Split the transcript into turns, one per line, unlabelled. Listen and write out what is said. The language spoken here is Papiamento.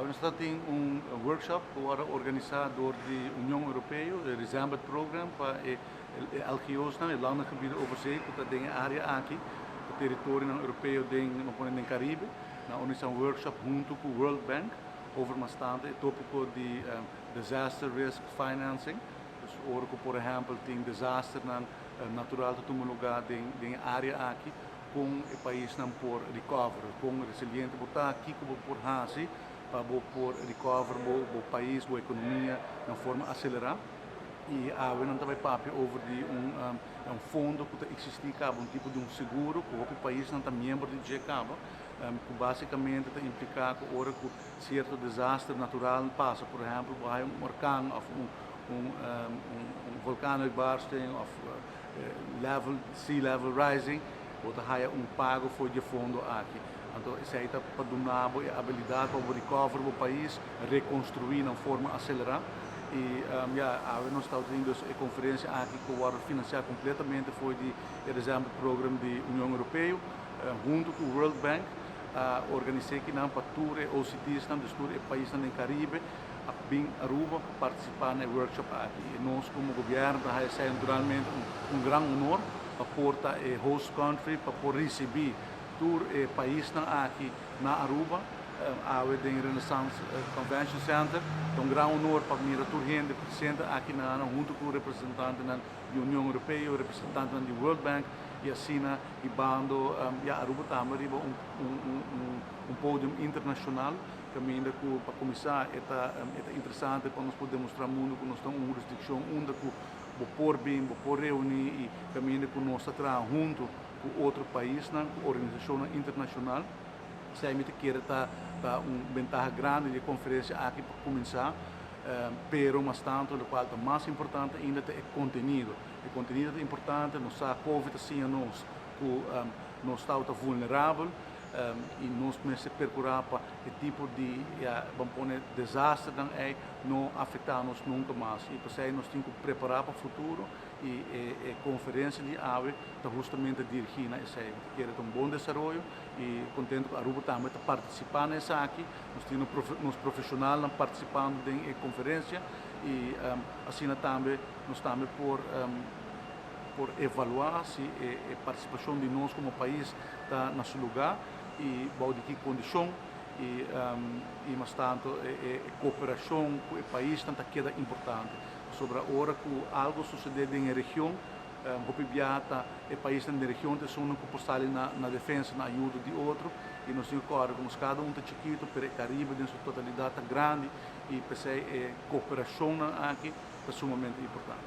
Nos tin un workshop ku a organisá dor di Union Europeo, e Resambit Program, pa e LGO's, e landengebieden over zee, ku ta den e área aki, e teritorio europeo den Karibe. Nan a organisá un workshop huntu ku World Bank over bastante e tópiko di disaster risk financing. Dus ora ku, por ehèmpel, tin desaster natural ku tuma lugá den e área aki, ku e paisnan por recover, kon resiliente bo ta, kiko bo por hasi pa bo por recover bo pais, bo ekonomia na forma aselerá. I awe nan tabata papia over di un fondo ku ta eksistí kaba, un tipo di un seguro ku e paisnan ta miembro di dje kaba, ku básikamente ta impliká ku ora ku sierto desaster natural pasa, por ehèmpel, un orkan òf un vulkaanuitbarsting òf sea level rising, bo ta haya un pago for di e fondo aki. Anto, esei ta pa duna e abilidat pa recover e pais, rekonstruí na forma aselerá. I ja, nos ta teniendo e konferensia aki ku a finansiá kompletamente for di e Resambit Program di Union Europeo, huntu ku World Bank, organisá akinan pa tur e OCT's, dus tur e paisnan den Karibe, a bin Aruba partisipá na e workshop aki. I nos komo gobièrnu ta naturalmente un gran honor pa por ta e host country, pa por risibí tur e paisnan aki na Aruba, awe den Renaissance Convention Center. Un gran honor pa mira tur hende presente aki huntu ku representantenan di Union Europeo, representantenan di World Bank i asina hibando ja, Aruba tambe riba un podium internashonal kaminda ku pa kuminsá ta interesante pa nos por demostrá mundu ku nos tin un hurisdikshon unda ku bo por bin, bo por reuní i kaminda ku nos ta traha huntu ku otro paisnan, ku organisashon internashonal. Esei mi ta kere ta un bentaha grandi di e konferensia aki pa kuminsá, pero mas tantu, lokual ta mas importante ainda, ta e kontenido. E kontenido ta importante, nos sa COVID a siña nos ku nos ta vulnerabel i nos mester perkurá pa e tipo di, ja, ban pone, desasternan ei no afektá nos nunka mas. I p'esei nos tin ku prepará pa futuro i e konferensia di awe ta hustamente dirigí na esei. Mi ta kere un bon desaroyo i kontentu ku Aruba tambe ta partisipá na esaki. Nos tin nos profeshonalnan partisipando den e konferensia i asina tambe nos tambe por evaluá si e partisipashon di nos komo pais ta na su lugá i bou di ki kondishon i mas tantu e kooperashon ku e paisnan ta keda importante. Sobre ora ku algu susedé den e region, hopi biaha ta e paisnan den region ta esunnan ku por sali na defensa, na ayuda di otro, i nos tin ku kòrda ku nos kada un ta chikitu, pero e Karibe den su totalidat ta grandi i p'esei e kooperashonnan aki ta sumamente importante.